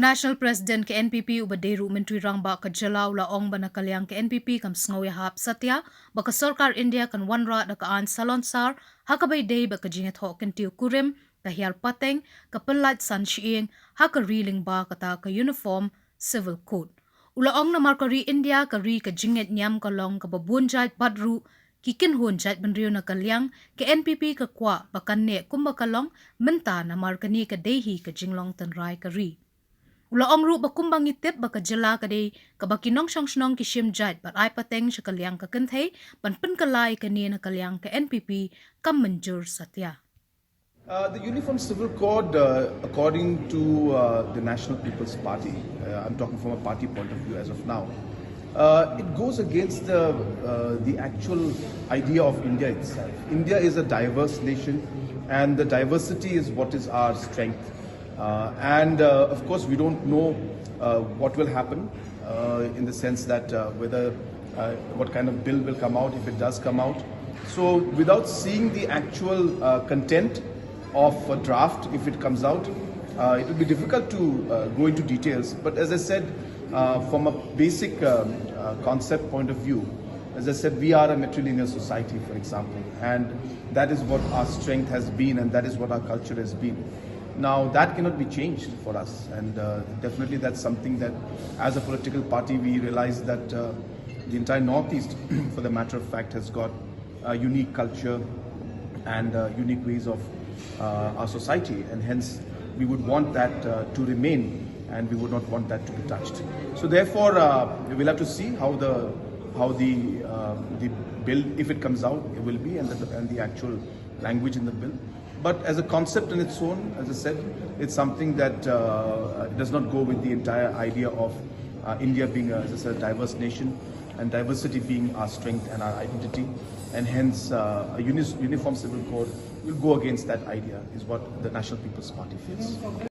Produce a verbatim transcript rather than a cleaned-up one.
National President ka N P P uba dei ruh Myntri Rangbah ka jylla u la ong ba na ka liang ka N P P kam sngew ïahap satia ba ka sorkar India kan wanrah da ka aiñ salonsar ha kaba ïadei bad ka jingïathoh kyntiew kurim, ka hiar pateng, ka pyllait san shyieng ha ka ri lyngba kata ka Uniform Civil Code. U la ong namar ka ri India ka ri ka jingngeit niam ka long kaba bun jait bad ruh ki kynhun jaitbynriew na ka liang ka N P P ka kwah ba kan neh kumba ka long mynta namar kane ka dei hi ka jinglong tynrai ka ri. U la ong ruh ba kumba ngi tip ba ka jylla ka dei kaba ki nongshong shnong ki shim jait bad ai pateng sha ka liang ka kynthei ban pynkylla ïa kane na ka liang ka N P P kam mynjur satia. Uh, the Uniform Civil Code, uh, according to uh, the National People's Party, uh, I'm talking from a party point of view as of now, uh, it goes against the, uh, the actual idea of India itself. India is a diverse nation, and the diversity is what is our strength. Uh, and uh, of course, we don't know uh, what will happen uh, in the sense that uh, whether uh, what kind of bill will come out, if it does come out. So, without seeing the actual uh, content of a draft, if it comes out, uh, it will be difficult to uh, go into details. But as I said, uh, from a basic um, uh, concept point of view, as I said, we are a matrilineal society, for example, and that is what our strength has been, and that is what our culture has been. Now, that cannot be changed for us, and uh, definitely that's something that, as a political party, we realize that uh, the entire Northeast, for the matter of fact, has got a unique culture and uh, unique ways of uh, our society, and hence we would want that uh, to remain, and we would not want that to be touched. So, therefore, uh, we'll have to see how the how the uh, the bill, if it comes out, it will be, and the, and the actual language in the bill. But as a concept in its own, as I said, it's something that uh, does not go with the entire idea of uh, India being, a, as I said, a diverse nation, and diversity being our strength and our identity. And hence, uh, a uni- uniform civil code will go against that idea, is what the National People's Party feels.